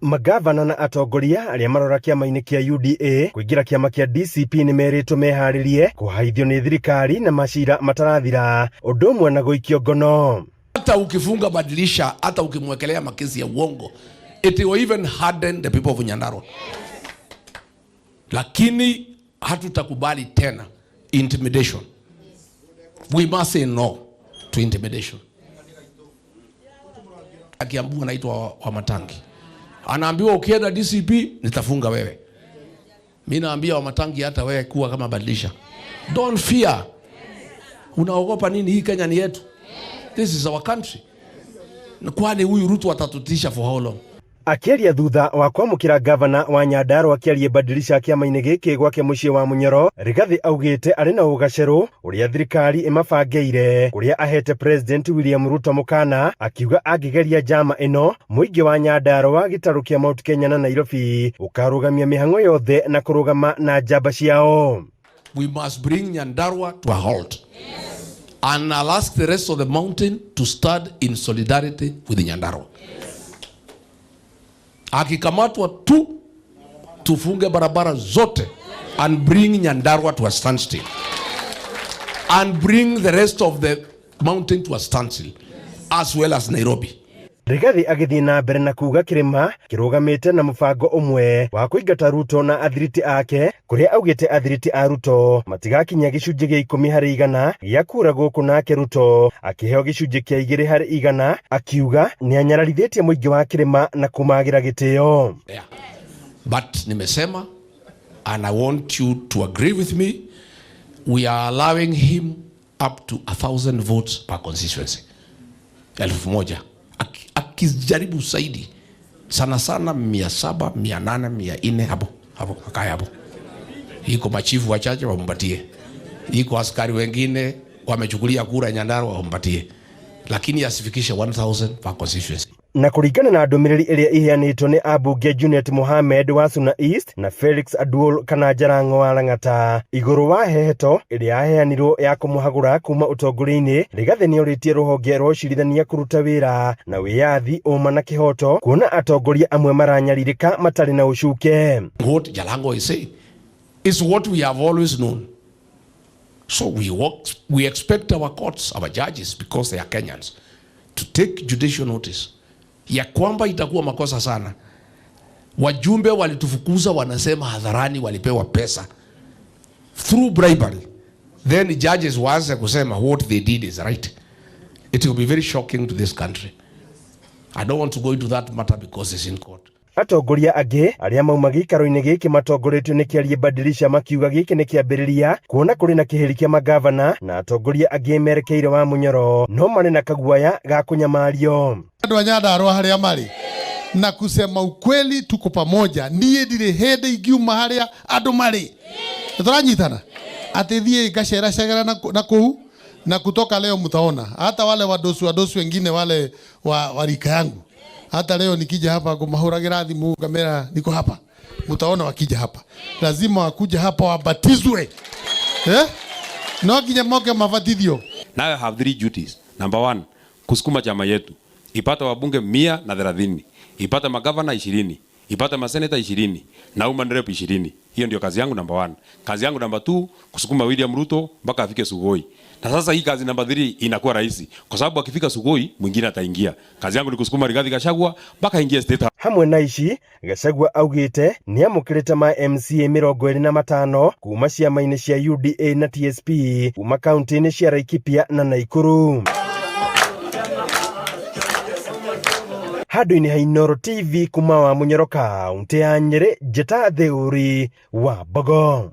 Magavana na atongoria arĩa marora kĩama-inĩ kĩa UDA kũingĩra kĩama kĩa DCP nĩ merĩtwo meharĩrie kũhaithio nĩ thirikari na macira matarathira ũndũ ũmwe na gũikio ngono. Hata ukifunga madirisha, hata ukimwekelea makesi ya uongo, it will even harden the people of Nyandarua. Lakini hatutakubali tena intimidation. We must say no to intimidation. Akiambiwa anaitwa Wamatangi, anaambiwa ukienda DCP nitafunga wewe. Mimi naambia Wamatangi, hata wewe kuwa kama badilisha. Don't fear. Unaogopa nini? Hii Kenya ni yetu. This is our country. Kwani huyu Ruto atatutisha for how long? Akĩaria thutha wa kwamũkĩra gavana wa Nyandarua akĩaria badilisha kĩama-inĩ gĩkĩ gwake mũciĩ wa Munyoro, Rigathi augĩte arĩ na ũgacerũ ũrĩa thirikari ĩmabangĩire kũrĩa ahete President William Ruto mũkana akiuga angĩgeria njama ĩno mũingĩ wa Nyandarua gĩtarũ kĩa Mount Kenya na Nairobi ũkarũgamia mĩhang'o yothe na kũrũgama na njamba ciao. We must bring Nyandarua to a halt. And I'll ask the rest of the mountain to stand in solidarity with Nyandarua. Akikamatwa tu tufunge barabara zote and bring Nyandarua to a standstill. And bring the rest of the mountain to a standstill as well as Nairobi. Rigathi agĩthiĩ na mbere na kuga kĩrĩma kĩrũgamĩte na mũbango ũmwe wa kũingata Ruto na athiriti ake kũrĩa augĩte athiriti a Ruto matigakinyia gĩcunjĩ gĩa 10% gĩa kura gũkũ nake Ruto akĩheo gĩcunjĩ kĩa 2% akiuga nĩanyararithĩtie mũingĩ wa kĩrĩma na kũmagĩra gĩtĩo. Yeah. But nimesema and I want you to agree with me, we are allowing him up to 1,000 votes per constituency. 1,000. Akijaribu zaidi sana sana 700, 800, 400 hapo hapo, akae hapo. Iko machifu wachache wampatie, iko askari wengine wamechukulia kura Nyandarua wampatie, lakini asifikishe 1000 per constituency. Na kũringana na ndũmĩrĩri ĩrĩa iheanĩtwo nĩ ambunge Junet Mohamed wa Suna East na Felix Aduol kana Jarango wa Lang'ata igũrũ wa heheto ĩrĩa yaheanirwo ya kũmũhagũra kuma ũtongoria-inĩ, Rigathi nĩorĩtie rũhonge rwa ũcirithania kũruta wĩra na wĩyathi, ũma na kĩhoto kuona atongoria amwe maranyarirĩka matarĩ na ũcuke. What Jalango is saying is what we have always known. So we expect our courts, our judges, because they are Kenyans, to take judicial notice ya kwamba itakuwa makosa sana. Wajumbe walitufukuza, wanasema hadharani walipewa pesa through bribery, then judges waanze kusema what they did is right. It will be very shocking to this country. I don't want to go into that matter because it's in court. Atongoria angĩ arĩa mauma gĩikaro-inĩ gĩkĩ matongoretio nĩ Kĩarie Badilisha makiuga gĩkĩ nĩ kĩambĩrĩria kuona kũrĩ na kĩhĩri kĩa magavana na atongoria angĩ merekeire wa Munyoro no marĩ na kaguoya ga kũnyamario. Andũ a Nyandarua harĩa marĩ na kusema ukweli, tuko pamoja. Niĩ ndirĩ hĩndĩ ingiuma harĩa andũ marĩ, tũranyitana atĩ thiĩ ngaceracegera na kũu na kutoka leo mtaona hata wale wadosu wadosu wengine wale wa rika yangu, hata leo nikija hapa kumahuragira thimu kamera niko hapa, mtaona wakija hapa, lazima wakuja hapa wabatizwe, eh? No nginya moke mabatithio. Now I have three duties. Number one, kusukuma chama yetu ipate wabunge 130, ipate magavana 20, ipate maseneta 20 na woman rep 20. Hiyo ndio kazi yangu number one. Kazi yangu number two, kusukuma William Ruto mpaka afike Sugoi. Na sasa hii kazi number 3 inakuwa rahisi kwa sababu akifika Sugoi mwingine ataingia. Kazi yangu ni kusukuma Rigathi Gachagua mpaka aingie State House. Hamwe na ici Gachagua augĩte nĩ amũkĩrĩte ma MCA 25 kuma ciama-inĩ cia UDA na TSP kuma kaunti-inĩ cia Laikipia na Naikuru. Handũ-inĩ ha Inooro TV kuma wa Munyoro kaunti ya Nyĩrĩ, njĩta Theuri wa Mbogo.